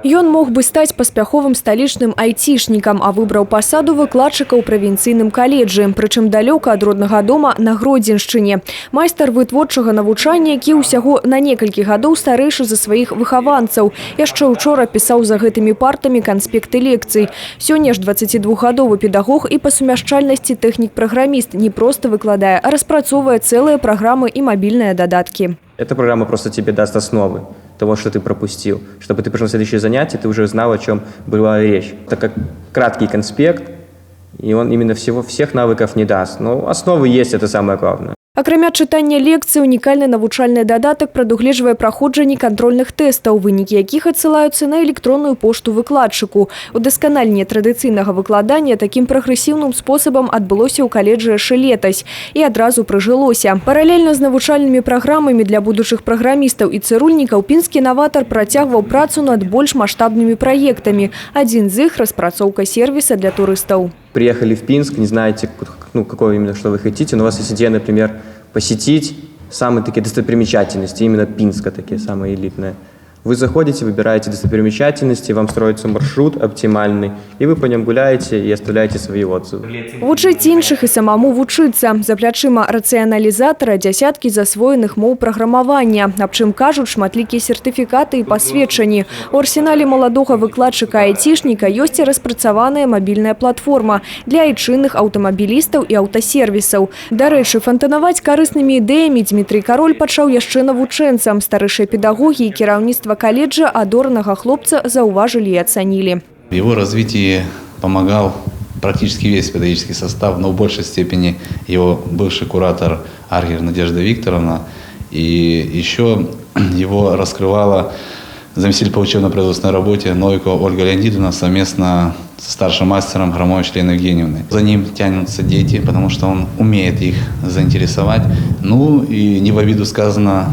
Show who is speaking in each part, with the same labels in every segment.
Speaker 1: Ён мог бы стаць паспяховым сталічным айцішнікам, а выбраў пасаду выкладчыка ў правінцыйным каледжы, прычым далёка ад роднага дома на Гродзеншчыне. Майстар вытворчага навучання, які ўсяго на некалькі гадоў старэйшы за сваіх выхаванцаў. Яшчэ учора пісаў за гэтымі партамі канспекты лекцый. Сёння ж 22гадовы педагог і па сумяшчальнасці тэхнік-праграміст не проста выкладае, а распрацоўвае цэлыя праграмы і мабільныя дадаткі.
Speaker 2: Эта программа просто тебе даст основы того, что ты пропустил. Чтобы ты пришел на следующее занятие, ты уже знал, о чем была речь. Так как краткий конспект, и он именно всех навыков не даст. Но основы есть, это самое главное.
Speaker 1: Акрамя чытання лекцый, унікальны навучальны дадатак прадугледжвае праходжанне кантрольных тэстаў, вынікі якіх адсылаюцца на электронную пошту выкладчыку. Удасканаленне традыцыйнага выкладання такім прагрэсіўным спосабам адбылося ў каледжы яшчэ летась і адразу прыжылося. Паралельна з навучальнымі праграмамі для будучых праграмістаў і цырульнікаў пінскі наватар працягваў працу над больш маштабнымі праектамі. Адзін з іх — распрацоўка сервіса для турыстаў.
Speaker 2: Приехали в Пинск, не знаете, ну, какое именно, что вы хотите, но у вас есть идея, например, посетить самые такие достопримечательности, именно Пинска такие самые элитные. Вы заходите, выбираете достопримечательности, вам строится маршрут оптимальный, и вы по нем гуляете и оставляете свои отзывы.
Speaker 1: Вучыць іншых і самому вучыцца. За плячыма рацыяналізатара дзясяткі засвоеных моў праграмавання, аб чым кажуць шматлікія сертыфікаты і пасведчанні. У арсенале маладога выкладчыка-айцішніка ёсць і распрацаваная мабільная платформа для айчынных аўтамабілістаў і аўтасервісаў. Дарэчы, фантанаваць карыснымі ідэямі Дзмітрый Кароль пачаў яшчэ навучэнцам. Старэйшыя педагогі і кіраўніцтва каледжа адоранага хлопца заўважылі і ацанілі.
Speaker 3: В его развитии помогал практически весь педагогический состав, но в большей степени его бывший куратор Аргер Надежда Викторовна. И еще его раскрывала заместитель по учебно-производственной работе Новикова Ольга Леонидовна совместно со старшим мастером Громович Леной Евгеньевной. За ним тянутся дети, потому что он умеет их заинтересовать. Ну и не в обиду сказано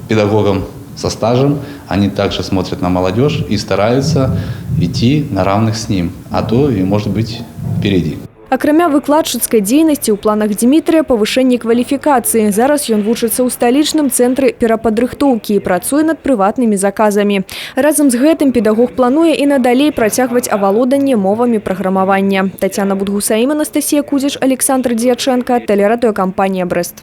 Speaker 3: педагогам со стажем, они также смотрят на молодежь и стараются идти на равных с ним, а то и, может быть, впереди.
Speaker 1: Акрамя выкладчыцкай дзейнасці, ў планах Дзмітрыя павышэнне кваліфікацыі. Зараз ён вучыцца ў сталічным цэнтры перападрыхтоўкі і працуе над прыватнымі заказамі. Разам з гэтым педагог плануе і надалей працягваць авалоданне мовамі праграмавання. Тацяна Будгусаім, Анастасія Кузіч, Аляксандр Дзьячэнка, тэлерадыёкампанія «Брэст».